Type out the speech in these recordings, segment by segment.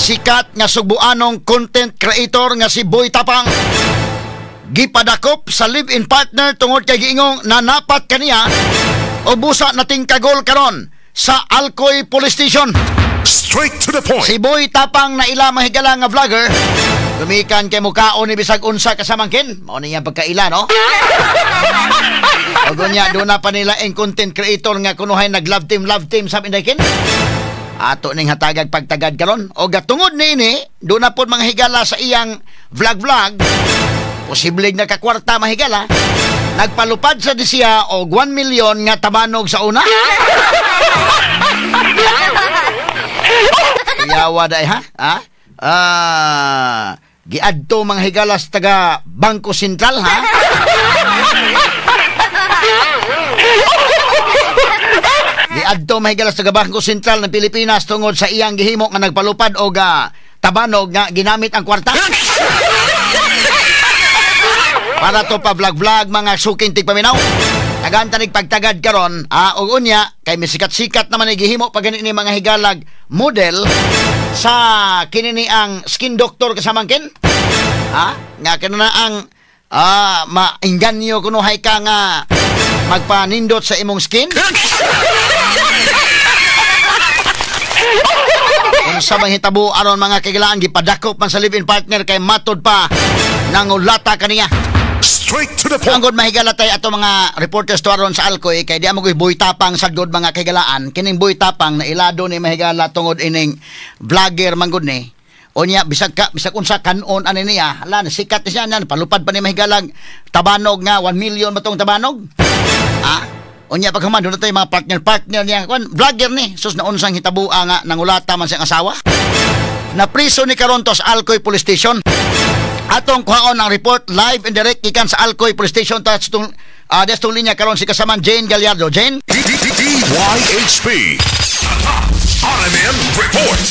Sikat nga Sugbuanong content creator nga si Boy Tapang gipadakop sa live-in partner tungod kay giingong nanapat kaniya o busa nating kagol karon sa Alcoy Police Station. Straight to the point. Si Boy Tapang na ila mahigala nga vlogger, gumikan kay mukaon ni bisag unsa kasamangkin, mao niya pagkaila, no? O gunya doon na pa nila ang content creator nga kunuhay nag love team sa inday kin. Ato ning hatagag pagtagad karon o gatungod niini doon na pod mga higala sa iyang vlog posible nakakwarta mahigala nagpalupad sa disiya og 1 million nga tabanog sa una. Yawa day ha? Ha? Giadto mga higala sa taga Bangko Sentral ha? Giadto mga higala sa taga Bangko Sentral ng Pilipinas tungod sa iyang gihimo nga nagpalupad og tabanog nga ginamit ang kwarta. Para to pa vlog-vlog mga suking tigpaminaw. Tagaan tanig pagtagad karon, og unya kay misikat-sikat naman ay gihimo pa gani ni mga higalag model sa kinini ang skin doctor kasamangkin. Ha? Nga kanina ang maingganyo kunuhay ka nga magpanindot sa imong skin. Kung sa mga hitabo aron mga kagilaan gipadakop man sa live-in partner kay matod pa nangulata kaniya. Straight to the point. Ang good mahigala tayo ato mga reporters to aron sa Alcoy kay di amo koy Boy Tapang sa good mga kagilaan kining Boy Tapang na ilado ni mahigala tungod ining vlogger man gud ni. Unya bisag ka bisag unsa kanon ani niya hala sikat ni siya nan palupad pa ni mahigalag tabanog nga 1 million ba tong tabanog? Ha? Unya paghuman doon tayo mga partner niya kwan vlogger ni sus na unsang hitabua nga nangulata man siyang asawa. Napriso ni karon to sa Alcoy Police Station. Atong kuhaon ang report live and direct gikan sa Alcoy Police Station ta destong linya karon si kasaman Jane Gallardo. Jane? DYHP RMN Report.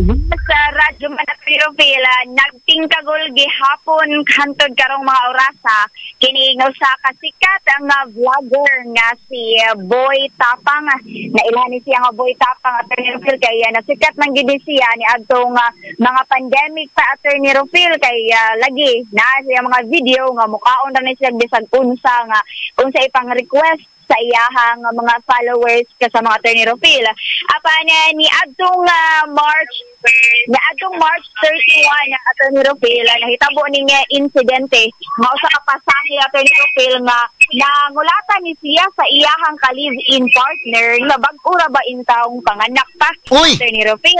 Sa Radyo Manatiro Pila, nagtingkagol gihapon hantod karong mga orasa kini nga usa ka sikat ang vlogger nga si Boy Tapang. Nailhan siya nga Boy Tapang, Attorney Rufil, kay nasikat man gid siya ni adtong mga pandemic pa, Attorney Rufil, kay lagi naa siya mga video nga mukaon ra ni siya bisag unsa nga unsa ipang request sa iyahang mga followers kasama Attorney Rufil. Apan ni adtong March 31, Attorney Rufil, nahitabo ni nga insidente nga usa ka pasahe, Attorney Rufil, nga nangulata ni siya sa iyahang ka-live-in partner nga bag-o ra ba intawong panganak pa. Uy! Attorney Rufil.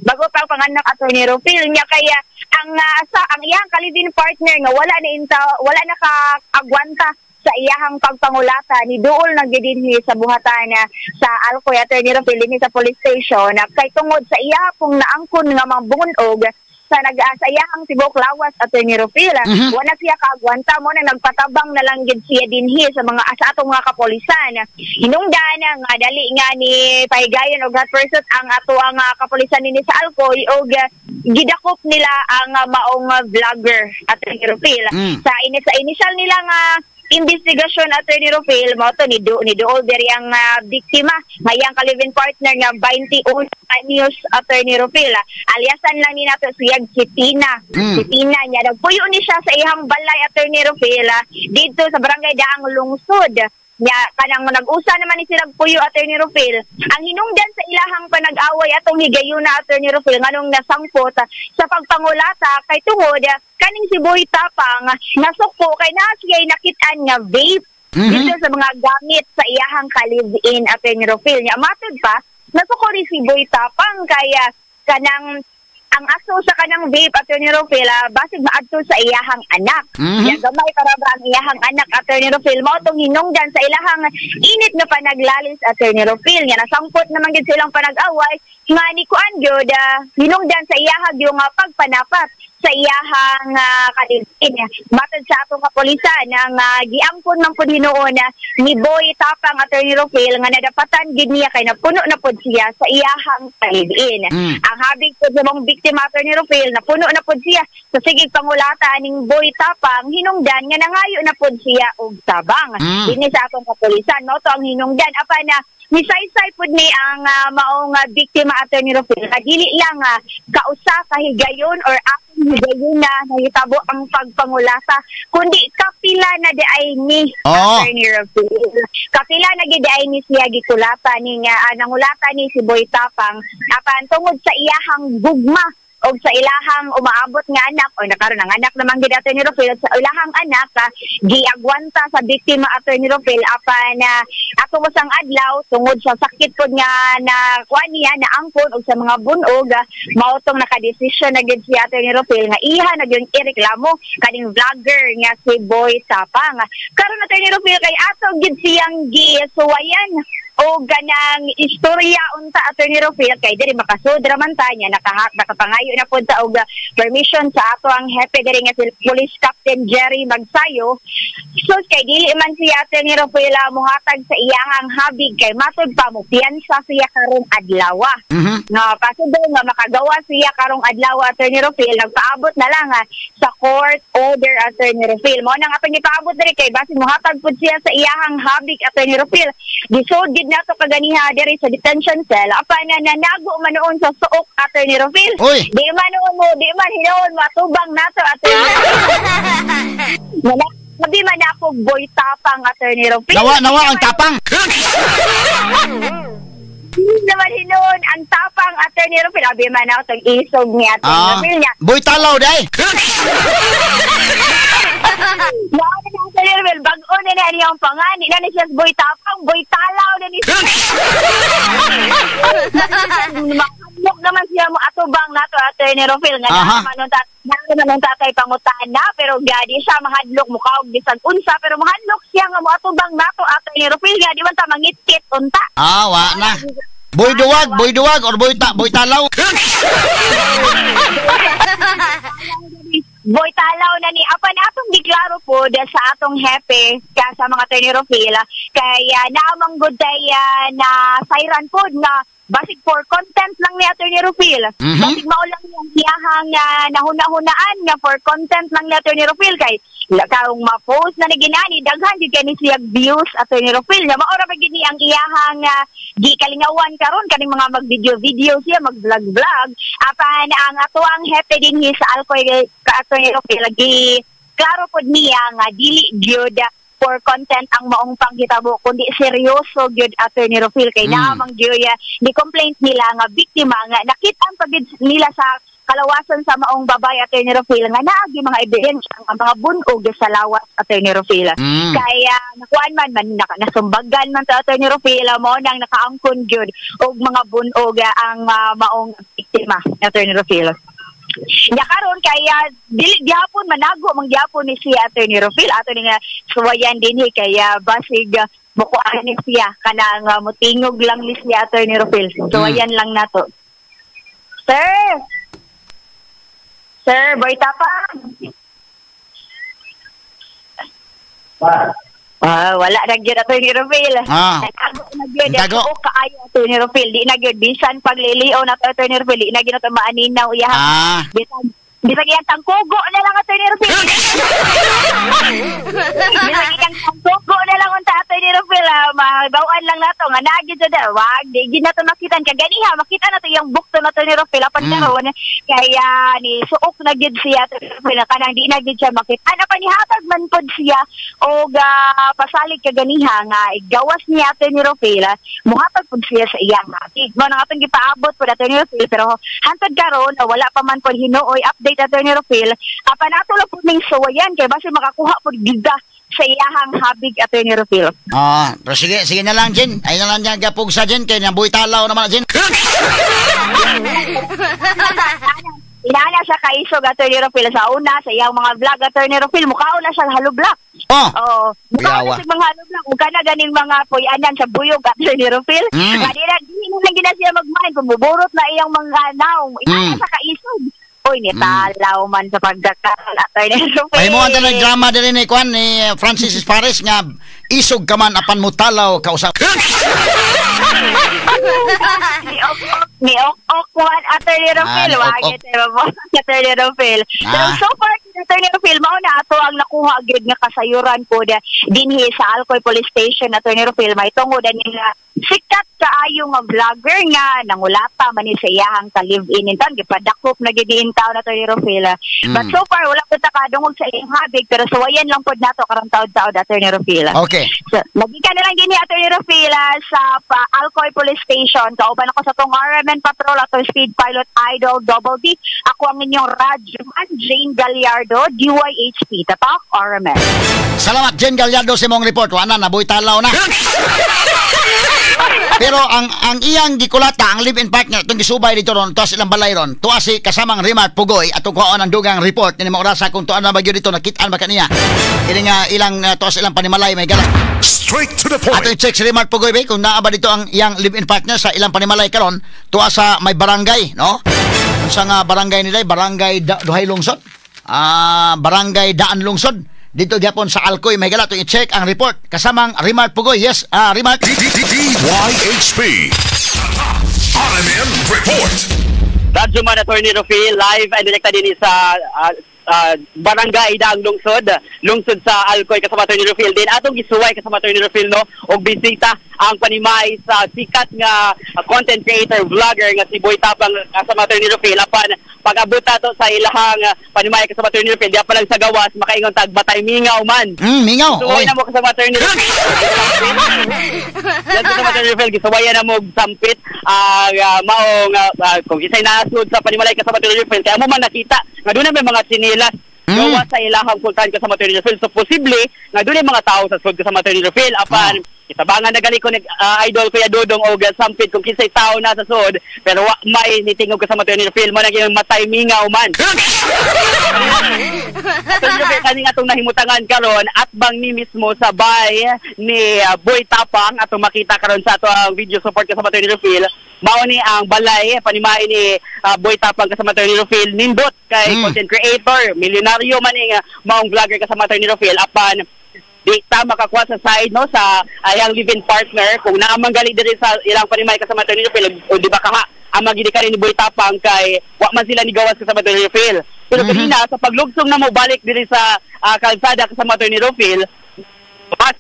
Bago pa ang panganak, Attorney Rufil niya, kaya ang sa ang iyahang ka-live-in partner nga wala na intaw, wala na ka-agwanta sa iyahang pagpangulata ni duol na gidinhi sa buhatan sa Alcoy, Attorney Rufil, dinhi sa police station kay tungod sa iya pong naangkon nga mga bunog sa sa iyahang tibok lawas, Attorney Rufil. Wala siya kaagwanta mo na nagpatabang na lang gid siya dinhi sa mga sa atong mga kapolisan. Hinungdan nga dali nga ni pahigayon og hot pursuit ang ato ang kapolisan dinhi sa Alcoy og gidakop nila ang maong vlogger, Attorney Rufil. Sa sa initial nila nga investigasyon, Attorney Rufil, mo to ni duol diri ang biktima ngayang ka-live-in partner nga 21 anyos, Attorney Rufil. Aliasan lang ni nato siya si Tina. Si Tina niya nagpuyo ni siya sa iyang balay, Attorney Rufil, didto sa barangay Daang Lungsod. Nya kanang nag-usa naman ni sila puyo, Attorney Rufil. Ang hinungdan sa ilahang panag-away atong higayuna, Attorney Rufil, nganong nasangpot sa pagpangulata kay tungod kaning si Boy Tapang nasukpo kay naa siya'y nakit-an nga vape dito sa mga gamit sa iyahang ka-live-in, Attorney Rufil. Nya matod pa nasuko ni si Boy Tapang kaya kanang ang aso sa kanang vape, Attorney Rufil, basig maadto sa iyahang anak. Ya gamay para ba ang iyahang anak, Attorney Rufil, mao tong hinungdan sa ilahang init nga panaglalis, Attorney Rufil. Nga nasangpot naman gid silang panag-away nga ni kuan gyud hinungdan sa iyahang yung pagpanapat sa iyahang ka-live-in. Matod sa atong kapolisan ang giangkon man pud hinuon ni Boy Tapang, Attorney Rufil, nga nadapatan gid niya kay napuno na pud siya sa iyahang ka-live-in. Ang habig pud sa mong biktima, Attorney Rufil, napuno na pud siya sa sigig pangulata ning Boy Tapang, hinungdan nga nangayo na pud siya og tabang. Dinhi sa atong kapolisan mao to ang hinungdan. Apan na Nisaysay pud ni ang maong biktima, Attorney Rufil, nga dili lang kausa ka higayon or akong higayon na nahitabo ang pagpangulata, kundi kapila na di ay ni Attorney Rufil. Kapila na gid ay ni siya gikulata ni nga nangulata ni si Boy Tapang apan tungod sa iyahang gugma og sa ilahang umaabot nga anak o nakaron ang anak naman gid, Attorney Rufil, sa ilahang anak, giagwanta sa biktima, Attorney Rufil, apan ato sang adlaw tungod sa sakit pod nga na kuan niya na angkon og sa mga bunog, mao tong nakadesisyon na gid si Attorney Rufil nga iha na gyud ireklamo kaning vlogger nga si Boy Tapang. Karon, Attorney Rufil, kay ato gid siyang gisuwayan o ganang istorya unta, Attorney Rufil, kay diri makasudra man ta niya nakapangayo na pud ta og permission sa ato ang hepe diri nga si Police Captain Jerry Magsayo. Sus, kay dili man siya, Attorney Rufil, muhatag sa iyahang habig kay matud pa mo piyansa siya karong adlaw. Nga possible nga makagawa siya karong adlaw, Attorney Rufil, nagpaabot na lang sa court order, Attorney Rufil. Mo nang atong ipaabot diri kay basin muhatag pud siya sa iyahang habig, Attorney Rufil. Gisod gid nato kaganiha diri sa detention cell apan na nanago man noon sa suok, Attorney Rufil. Uy! Di man noon mo, di man hinuon matubang nato, Attorney Wala. Sabi man ako Boy Tapang, Attorney Rufil. Nawa nawa ang tapang. Hindi naman hinuon ang tapang, Attorney Rufil. Abi man ako tong isog ni Attorney Rufil niya. Boy Talaw day. Mao na Attorney Rufil, bag-o na na niyang pangani. Na ni siya Boy Tapang, Boy Talaw na ni siya. Makadlok naman siya mo atubang nato, Attorney Rufil. Nga naman nung naman tatay pangutan na, pero gadi siya mahadlok mukha og bisag unsa, pero mahadlok siya nga moatubang nato, Attorney Rufil, nga di man ta mangitkit unta. Ah, wa na. Boy Duwag, Boy Duwag or Boy Talaw. Boy Talaw na ni apan atong giklaro po sa atong hepe ka sa mga Attorney Rufil kay naamang good day na siren po nga basig for content lang ni Attorney Rufil. Basig mao lang yung iyahang nahuna-hunaan nga for content lang ni Attorney Rufil kay kaong ma-post na ni ginani daghan gid kani siya views, Attorney Rufil, nga mao ra ba gid ni ang iyahang gikalingawan karon kaning mga mag-video-video siya, mag-vlog-vlog. Apan ang ato ang hepe dinhi sa Alcoy ka, Attorney Rufil, gi klaro pod niya nga dili gyud for content ang maong panghitabo kundi seryoso gyud, Attorney Rufil, kay naamang gyud di complaint nila nga biktima nga nakit-an pa gyud nila sa kalawasan sa maong babae, Attorney Rufil, nga naagi mga ebidensya ang mga bunog sa lawas, Attorney Rufil. Kaya nakuan man man nasumbagan man to, Attorney Rufil, mo nang nakaangkon gyud og mga bunog ang maong biktima, Attorney Rufil. Ya karon kaya dili gyapon manago man gyapon ni siya, Attorney Rufil, ato ni nga suwayan dinhi kaya basig mukuan ni siya kanang mutingog lang ni siya, Attorney Rufil. Suwayan lang nato. Sir. Sir, Boy Tapang. Wala na gyud, Attorney Rufil. Nagago na gyud. Nagago. Oo, kaayo, Attorney Rufil. Di na gyud bisan paglilion na Attorney Rufil, di na gyud nato maaninaw iyaha. Bisan bisan iyang tangkugo na lang, Attorney Rufil. Bisan iyang tangkugo na lang unta, Attorney Rufil, mabaw-an lang nato nga naa gyud sa wag di gyud nato makitan kay ganiha makita nato iyang bukto na, Attorney Rufil, apan karon kaya ni suok na gyud siya, Attorney Rufil, kanang di na gyud siya makita. Ana pa nihatag man pod siya og pasalig kaganiha nga igawas niya, Attorney Rufil, muhatag pod siya sa iyang hati. Mao nang atong gipaabot pod, Attorney Rufil, pero hantod karon wala pa man pod hinuoy update, Attorney Rufil. Apan ato lang pod ning suwayan kay basi makakuha pod gid sa iyahang habig, Attorney Rufil. Pero sige, sige na lang, Jen. Ay na lang dyan, gapugsa, Jen, kay nang Boy Talaw naman, Jen. Inaana siya kaisog, Attorney Rufil, sa una, sa iyang mga vlog, Attorney Rufil, mukhaon na siya halublak. Oo. Mukhaon na siya mga halublak. Mukha na ganing mga puyanan sa buyog, Attorney Rufil. Kaya na, di na lang gina siya magmain. Kung buburot na iyang mga naong, inaana siya kaisog. Uy, nitalaw man sa pagkakal, Attorney Rufil. Ay mo ang drama din ni Kwan ni Francis Pares nga isog ka man apan mo talaw kausap. Ni ok-ok man, Attorney Rufil. Wag ito mo, Attorney Rufil. Pero so far, Attorney Rufil, mao na ato ang nakuha gyud nga kasayuran po dinhi sa Alcoy Police Station, Attorney Rufil, may tungod ani nga sikat kaayo nga vlogger nga nangulata man ni sa iyahang ka-live-in in town, gipadakop na gid in town, Attorney Rufil. But so far wala po ta kadungog sa iyang habig, pero suwayan lang pod nato karong taod-taod, Attorney Rufil. So, magikan na lang dinhi, Attorney Rufil, sa Alcoy Police Station. Kauban ako sa tong RMN Patrol, atong Speed Pilot Idol Double D. Ako ang inyong Radyoman, Jane Gallardo, DYHP. Tatak RMN. Salamat, Jen Gallardo, sa imong report. Wala na, nabuy talaw na. Pero ang iyang gikulata, ang live-in partner, itong gisubay dito ron, tuwa silang balay ron, tuwa si kasamang Remart Pugoy, atong kuhaan ang dugang report, ni mga orasa kung tuan na bagyo dito, nakitaan ba kaniya? Ini nga ilang, tuwa silang panimalay, may gala. Straight to the point. Atong check si Remart Pugoy, ba, kung naa ba dito ang iyang live-in partner sa ilang panimalay karon, tuwa sa may barangay, no? Unsa nga barangay nila? Barangay Duhay Lungsod? Barangay Daan Lungsod. Dito gyapon sa Alcoy, may gala. Atong i-check ang report kasamang Remart Pugoy. Yes, Remart. DYHP. RMN Report. Radyo Man, Attorney Rufil, live and direkta din sa Barangay Daang Lungsod, lungsod sa Alcoy, kasama Attorney Rufil. Din atong gisuway, kasama Attorney Rufil, no, og bisita ang panimay sa sikat nga content creator, vlogger nga si Boy Tapang, kasama Attorney Rufil. Apan pag-abot nato sa ilahang panimay, kasama Attorney Rufil, di pa lang sa gawas makaingon tag batay mingaw man. Mingaw. Suway na mo, kasama Attorney Rufil. Yan, kasama Attorney Rufil, gisuwayan na mo og sampit ang maong kung isa'y nasud sa panimalay, kasama Attorney Rufil, kaya mo man nakita nga doon na may mga sinilas gawa sa ilahang sultan, kasama Attorney Rufil. So posible nga doon yung mga tao sa sud, kasama Attorney Rufil. Apan itabangan na gali ko ni idol Kuya Dudong og sampit kung kinsay tao na sa sud, pero wa may nitingog, kasama Attorney Rufil, mo naging matay mingaw man. Attorney Rufil, kaning atong nahimutangan karon at bang ni mismo sa bay ni Boy Tapang, atong makita karon sa ato ang video support, kasama Attorney Rufil, mao ni ang balay panimay ni Boy Tapang, kasama Attorney Rufil. Nindot kay content creator, milyonaryo man ing maong vlogger, kasama Attorney Rufil, apan di ta makakuha sa side, no, sa ayang live-in partner kung naamang gali diri sa ilang panimay, kasama Attorney Rufil, o di ba kaha ang magidi ni Boy Tapang kay wa man sila ni gawas, kasama Attorney Rufil. Pero kanina sa paglugsong na mo balik diri sa kalsada, kasama Attorney Rufil, mas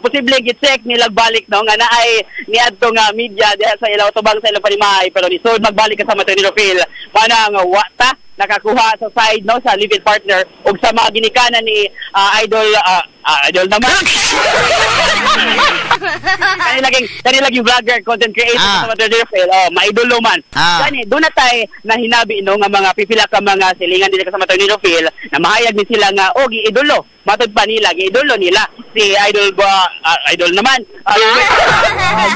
posible gi-check nila balik, no, nga naay niadto nga media diha sa ilaw tubang sa ilang panimay, pero ni sud magbalik, kasama Attorney Rufil, manang wa ta nakakuha sa side, no, sa live-in partner ug sa mga ginikanan ni idol idol naman kani laging vlogger, content creator, sa Attorney Rufil, oh, maidolo man. Gani doon na tay nahinabi, no, nga mga pipila ka mga silingan dili, kasama Attorney Rufil, na mahayag ni sila nga oh, giidolo matod pa nila, giidolo nila si idol ba, idol naman,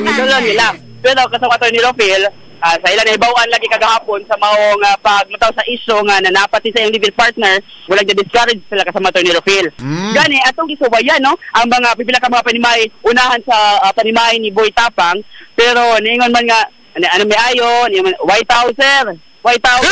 giidolo nila. Pero kasama Attorney Rufil, sa ilang nahibaw-an lagi kagahapon sa maong paglutaw sa isyu nga nanapati sa iyong live partner, walang discourage sila, kasama Attorney Rufil. Gani atong gisuwayan, no, ang mga pipila ka mga panimay unahan sa panimay ni Boy Tapang, pero niingon man nga ano, ano may ayo ni White House, sir, White House.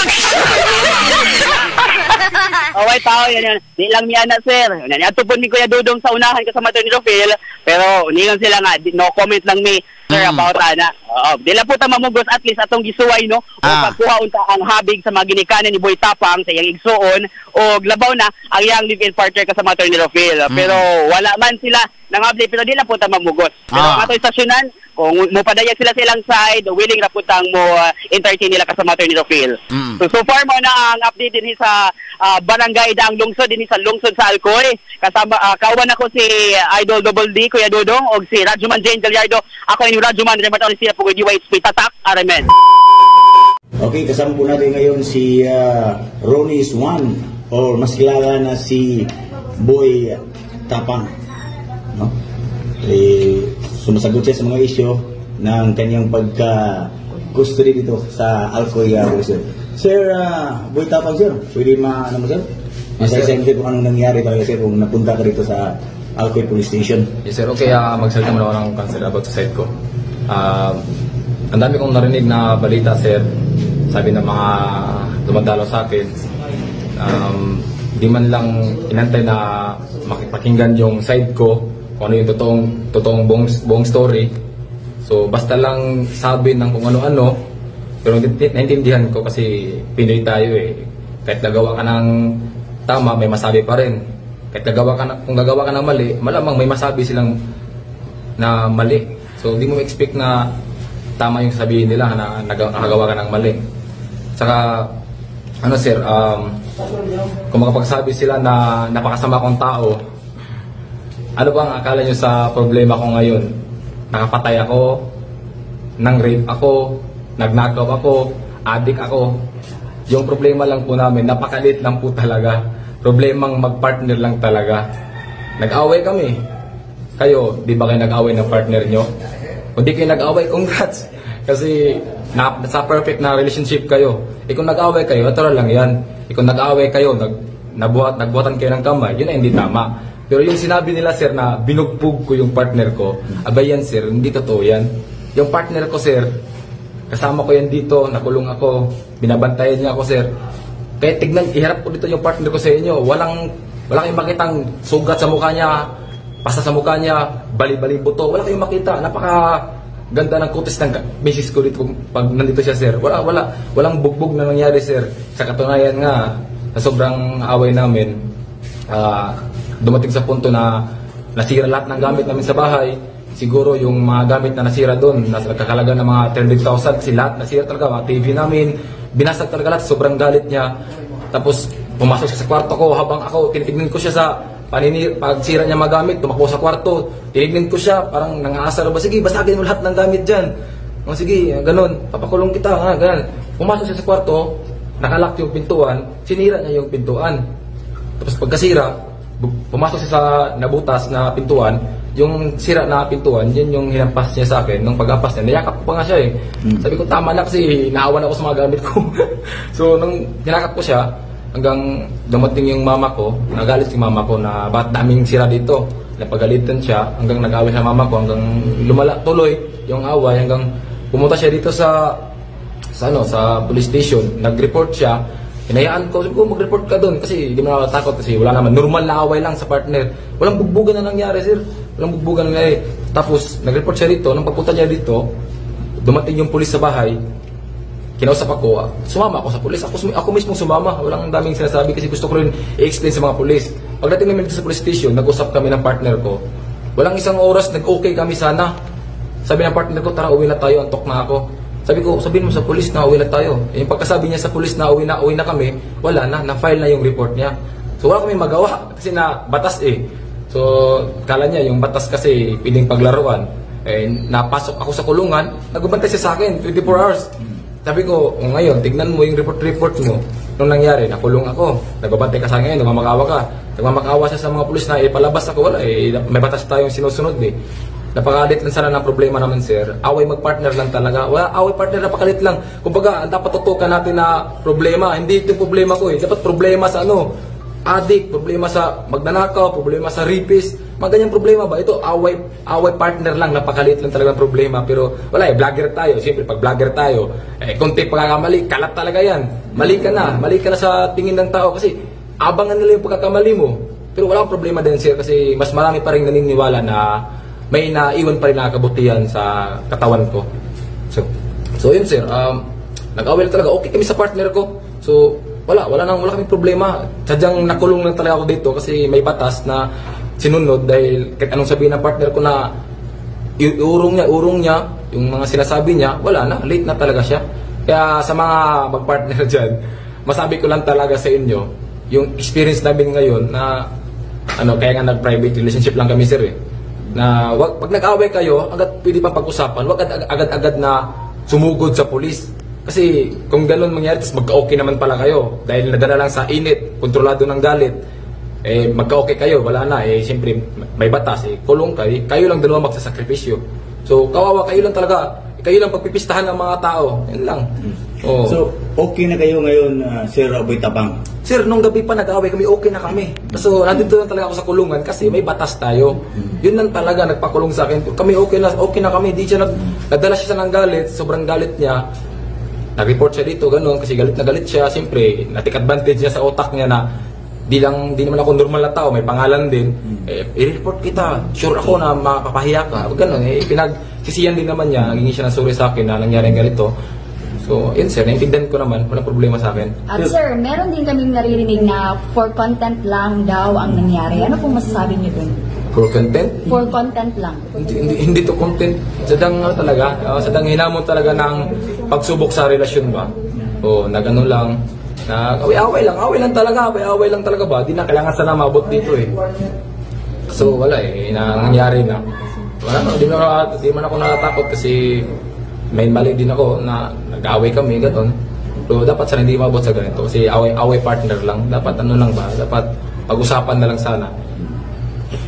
Oh, White House yan yan. Di lang mi ana, sir. Yan ato po ni Kuya Dudong sa unahan, kasama ni Rufil, pero niingon sila nga no comment lang mi, sir, about ana. Oo, di lang po ta mamugos, at least atong gisuway, no, o pagkuha unta ang habig sa mga ginikanan ni Boy Tapang sa iyang igsuon o labaw na ang iyang live-in partner, kasama ni Rufil. Pero wala man sila nangabli, pero di lang po ta mamugos. Pero ang ato istasyonan, kung mopadayag sila sa ilang side, willing ra pud tang mo entertain nila, kasama ni Rufil. So, so far mo na ang update din sa Barangay Daang Lungsod din sa lungsod sa Alcoy. Kasama kauban ako si Idol Double D, Kuya Dudong, og si Radyoman Jane Gallardo. Ako ni Radyoman Remat siya po DYHP Tatak RMN. Okay, kasama po natin ngayon si Ronnie Swan or mas kilala na si Boy Tapang. No? Eh, sumasagot siya sa mga isyo ng kanyang pagka-custody dito sa Alcoy Police. Sir, Boy Tapang, sir, pwede ma, ano mo, sir? Yes, sir. Masay sir kung anong nangyari talaga, sir, kung napunta ka dito sa Alcoy Police Station. Yes, sir, okay, magsalita muna ako ng concern about sa side ko. Ang dami kong narinig na balita, sir. Sabi ng mga dumadalaw sa akin, di man lang inantay na makipakinggan yung side ko, kung ano yung totoong, totoong buong, buong story. So, basta lang sabi ng kung ano-ano, pero naintindihan ko kasi Pinoy tayo eh. Kahit nagawa ka ng tama, may masabi pa rin. Kahit gagawa ka na, kung gagawa ka ng mali, malamang may masabi silang na mali. So, hindi mo expect na tama yung sabihin nila na nakagawa ka ng mali. Saka, ano sir, kung makapagsabi sila na napakasama kong tao, ano ba ang akala nyo sa problema ko ngayon? Nakapatay ako, nang rape ako, nagnakaw ako, addict ako. Yung problema lang po namin, napakaliit lang po talaga. Problemang magpartner lang talaga. Nag-away kami. Kayo, di ba kayo nag-away ng partner nyo? Kung di kayo nag-away, congrats! Kasi sa perfect na relationship kayo. Eh kung nag-away kayo, natural lang yan. Eh kung nag-away kayo, nagbuhatan kayo ng kamay, yun ay hindi tama. Pero yung sinabi nila, sir, na binugbog ko yung partner ko, abay yan, sir, hindi totoo yan. Yung partner ko, sir, kasama ko yan dito, nakulong ako, binabantayan niya ako, sir. Kaya tignan, iharap ko dito yung partner ko sa inyo. Wala kayong makitang sugat sa mukha niya, pasa sa mukha niya, bali-bali buto. Wala kayong makita. Napaka ganda ng kutis ng misis ko dito pag nandito siya, sir. Wala. Walang bugbog na nangyari, sir. Sa katunayan nga, sa sobrang away namin, dumating sa punto na nasira lahat ng gamit namin sa bahay. Siguro yung mga gamit na nasira doon, nasa nagkakalaga ng mga 300,000 kasi lahat nasira talaga, mga TV namin, binasag talaga lahat, sobrang galit niya. Tapos pumasok siya sa kwarto ko habang ako, tinitignan ko siya sa pagsira niya mga gamit, tumakbo sa kwarto, tinignan ko siya, parang nangaasar ba, sige, basagin mo lahat ng gamit dyan. O sige, ganun, papakulong kita, ha, ganun. Pumasok siya sa kwarto, nakalak yung pintuan, sinira niya yung pintuan. Tapos pagkasira, pumasok siya sa nabutas na pintuan, yung sira na pintuan, yun yung hinampas niya sa akin. Nung paghampas niya, niyakap ko pa nga siya eh. Sabi ko, tama na kasi naawa na ako sa mga gamit ko. So, nung hinakap ko siya, hanggang dumating yung mama ko, nagalit yung mama ko na ba't daming sira dito. Napagalitan siya, hanggang nag-away sa mama ko, hanggang lumala tuloy yung away, hanggang pumunta siya dito sa police station, nag-report siya. Hinayaan ko, sabi ko, mag-report ka doon kasi hindi mo natatakot kasi wala naman, normal na away lang sa partner. Walang bugbugan na nangyari, sir. Walang bugbugan na nangyari. Tapos, nag-report siya dito, nung pagpunta niya dito, dumating yung pulis sa bahay, kinausap ako, sumama ako sa pulis. Ako mismo sumama, walang daming sinasabi kasi gusto ko rin i-explain sa mga pulis. Pagdating namin dito sa police station, nag-usap kami ng partner ko. Walang isang oras, nag-okay kami sana. Sabi ng partner ko, tara uwi na tayo, antok na ako. Sabi ko, sabihin mo sa pulis na uwi na tayo. Eh, yung pagkasabi niya sa pulis na uwi na kami, wala na, na-file na yung report niya. So wala kami magawa kasi na batas eh. So kala niya yung batas kasi pwedeng paglaruan. Eh, napasok ako sa kulungan, nagbabantay siya sa akin 24 hours. Sabi ko, o ngayon, tignan mo yung report mo. Nung nangyari, nakulong ako. Nagbabantay ka sa akin ngayon, nagmamakaawa ka. Nagmamakaawa siya sa mga pulis na ipalabas ako, wala eh, may batas tayong sinusunod eh. Napakalit lang sana ng problema naman, sir. Away magpartner lang talaga. Wala, away partner, napakalit lang. Kumbaga, ang dapat tutukan natin na problema. Hindi ito yung problema ko eh. Dapat problema sa ano, addict, problema sa magnanakaw, problema sa rapist. Mga ganyang problema ba? Ito, away partner lang. Napakalit lang talaga ang problema. Pero wala eh, vlogger tayo. Siyempre, pag vlogger tayo, eh, konti pagkakamali, kalat talaga yan. Mali ka na. Mali ka na sa tingin ng tao kasi abangan nila yung pagkakamali mo. Pero wala akong problema din, sir, kasi mas marami pa rin naniniwala na may naiwan pa rin na kabutihan sa katawan ko. So yun, sir, nag-away lang talaga. Okay kami sa partner ko. So, wala kaming problema. Sadyang nakulong lang talaga ako dito kasi may batas na sinunod dahil kahit anong sabihin ng partner ko na urong niya, yung mga sinasabi niya, wala na, late na talaga siya. Kaya sa mga mag-partner dyan, masabi ko lang talaga sa inyo, yung experience namin ngayon na, ano, kaya nga nag-private relationship lang kami, sir eh. Na wag, pag nag-away kayo, agad pwede pang pag-usapan, wag agad-agad na sumugod sa pulis. Kasi kung ganun mangyari, tas magka-okay naman pala kayo. Dahil nadala lang sa init, kontrolado ng galit, eh magka-okay kayo, wala na. Eh siyempre may batas, eh kulong kayo, kayo lang dalawa magsasakripisyo. So kawawa kayo lang talaga, kayo lang pagpipistahan ng mga tao. Yan lang. Oh. So, okay na kayo ngayon, Sir Boy Tapang? Sir, nung gabi pa nag-away kami, okay na kami. So, nandito lang talaga ako sa kulungan kasi may batas tayo. Yun lang talaga nagpakulong sa akin. Kami okay na kami. Di siya nagdala siya ng galit, sobrang galit niya. Nag-report siya dito, ganun, kasi galit na galit siya. Siyempre, na-take advantage niya sa utak niya na di naman ako normal na tao, may pangalan din. Eh, i-report kita. Sure ako na mapapahiya ka. Ganun, eh, pinagsisiyan din naman niya. Naging siya ng sorry sa akin na nangyari ganito. So, yun sir, naintindihan ko naman, walang problema sa akin. At sir, meron din kaming naririnig na for content lang daw ang nangyari. Ano pong masasabi niyo dun? For content, For content lang. Hindi, hindi, hindi to content. Sadang ano talaga, sadang hinamon talaga ng pagsubok sa relasyon ba. O, nagano lang, na away-away lang, away lang talaga, away-away lang talaga ba? Di na kailangan sana maabot dito eh. So wala eh, na, nangyari na. Wala no, di man ako natatakot kasi may mali din ako na nag-away kami, ganun. So dapat sana hindi maabot sa ganito kasi away-away partner lang. Dapat ano lang ba, dapat pag-usapan na lang sana.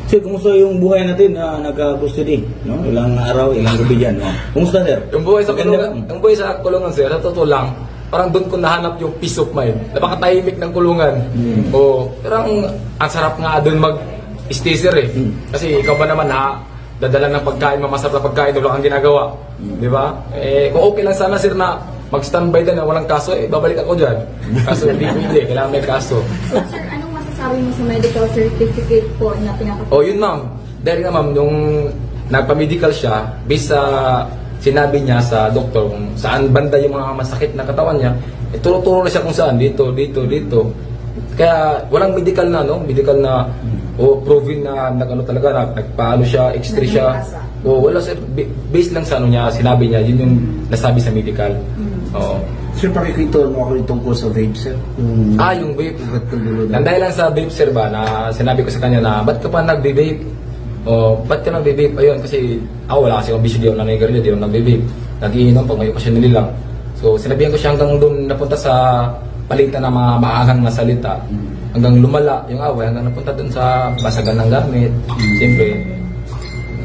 Sir, kumusta yung buhay natin na nagka-custody? No? Ilang araw, ilang gabi dyan. No? Kumusta, sir? Yung buhay sa Maganda kulungan, ba? yung buhay sa kulungan sir, sa totoo lang, parang doon ko nahanap yung peace of mind. Napakatahimik ng kulungan. Oo, pero ang sarap nga doon mag-stay sir eh. Kasi ikaw ba naman ha, dadala ng pagkain, mamasarap na pagkain, wala kang ginagawa. Di ba? Eh, kung okay lang sana sir na mag-standby din na walang kaso, eh, babalik ako dyan. Kaso hindi pwede, kailangan may kaso. So, sir, anong masasabi mo sa medical certificate po na pinapakita? Oh, yun ma'am. Dahil nga ma'am, nung nagpa-medical siya, based sa sinabi niya sa doktor kung saan banda yung mga masakit na katawan niya, eh, turo-turo na siya kung saan, dito, dito, dito. Kaya walang medical na, no? Medical na o proven na nag-ano talaga, na, nagpaano siya, x-ray siya. O wala sir, based lang sa ano niya, sinabi niya, yun yung nasabi sa medical. Oo. Sir, pakikwento mo ako yung tungkol sa vape, sir. Yung, Ah, yung vape. Ugat ng dulo Nang dahil lang sa vape sir ba, na sinabi ko sa kanya na, ba't ka pa nagbe-vape? O, ba't ka nagbe-vape? Ayun, kasi ako wala kasi akong bisyo, di ako naninigarilyo, di ako nagbe-vape. Nagiinom pag may okasyon nila lang. So, sinabihan ko siya hanggang doon napunta sa palitan ng mga maanghang na salita. Hanggang lumala yung away, hanggang napunta doon sa basagan ng gamit. Siyempre,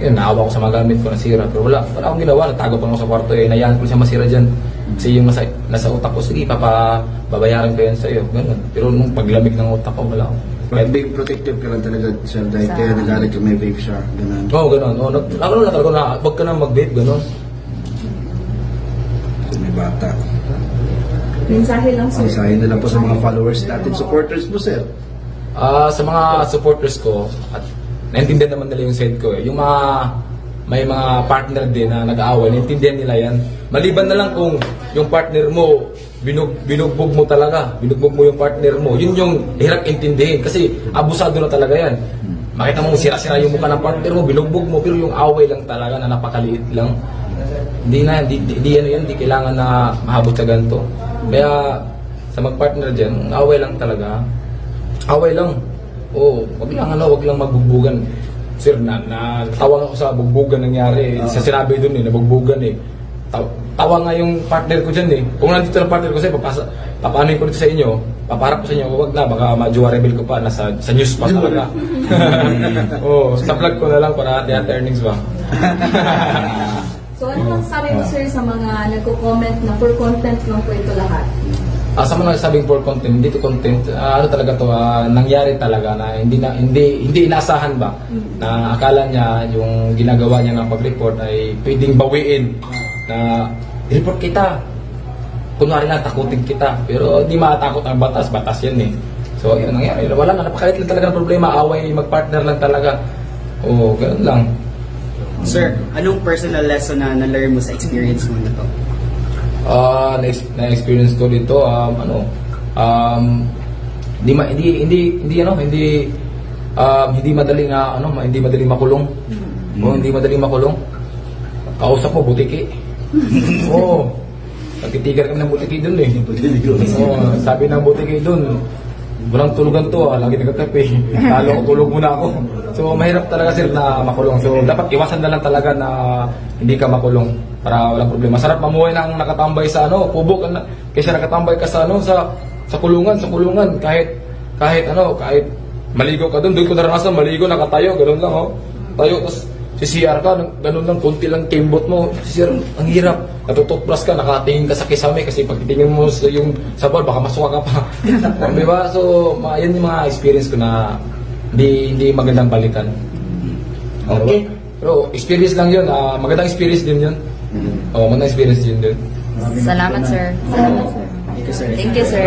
yun, naawa ko sa mga gamit ko, nasira. Pero wala, wala akong ginawa. Natago pa ako sa kwarto eh. Nayaan ko siya masira dyan. Kasi yung nasa utak ko, sige, babayaran ko yan sa'yo. Ganun. Pero nung paglamig ng utak ko, wala ako. Being protective ka lang talaga, sir. Dahil kaya nagalit kung may vape siya. Ganun. Oo, ganun. Oo, ako na talaga na, wag ka na mag-vape, ganun. Kasi may bata. Mensahe lang, sir. Mensahe na lang po sa mga followers natin, supporters mo, sir. Ah, sa mga supporters ko, at naintindihan naman nila yung side ko eh. Yung mga may mga partner din na nag-aaway, naintindihan nila yan. Maliban na lang kung yung partner mo, binugbog mo talaga, binugbog mo yung partner mo, yun yung hirap intindihin kasi abusado na talaga yan. Makita mo sira-sira yung mukha ng partner mo, binugbog mo, pero yung away lang talaga na napakaliit lang. Hindi na, di, di, di ano yan, di kailangan na mahabot sa ganito. Kaya sa magpartner dyan, away lang talaga. Away lang. Oo, wag lang ano, wag lang magbugbugan. Sir, na tawa ako sa bugbugan nangyari. Eh. Sa sinabi dun eh, nabugbugan eh. Tawa nga yung partner ko dyan eh. Kung nandito ang partner ko sa'yo, papaanoin ko dito sa inyo, papaharap ko sa inyo, wag na, baka ma-juwa reveal ko pa, nasa sa news pa talaga. Oo, sa vlog ko na lang para ate earnings ba. So, ano masasabi mo, sir, sa mga nagko-comment na for content lang po ito lahat? Ah, sa mga nagsabing for content, hindi to content, ano talaga to, nangyari talaga na hindi inaasahan ba na akala niya yung ginagawa niya ng pag-report ay pwedeng bawiin na report kita. Kunwari lang takutin kita, pero di matakot ang batas, batas yan eh. So yun nangyari. Wala na, napakalit lang talaga ng problema, away magpartner lang talaga. Oo, ganun lang. Sir, anong personal lesson na na-learn mo sa experience mo na to? Na-experience ko dito, ano, hindi, ma- hindi hindi hindi ano hindi hindi madali na ano hindi madaling makulong. Oo, hindi madaling makulong. Kausap mo butiki. Oo. Nagtitigan kami ng butiki doon eh. Oo, sabi ng butiki doon, walang tulugan to, lagi nagkakape. Lalo ko tulog muna ako. So mahirap talaga sir na makulong. So dapat iwasan na lang talaga na hindi ka makulong para walang problema. Sarap mamuhay ng nakatambay sa ano, kubo kaysa nakatambay ka sa ano sa sa kulungan kahit kahit ano, kahit maligo ka doon, doon ko naranasan maligo nakatayo, ganoon lang oh. Tayo tapos si CR ka, ganun lang, konti lang kembot mo. Si CR, ang hirap. Natututbrush ka, nakatingin ka sa kisame kasi pag titingin mo sa yung sabon, baka masuka ka pa. Di ba? So, yan yung mga experience ko na hindi magandang balikan. Okay. Pero experience lang yun. Magandang experience din yun. Oo, magandang experience din yun. Salamat, sir. Salamat, sir. Thank you, sir. Thank you, sir.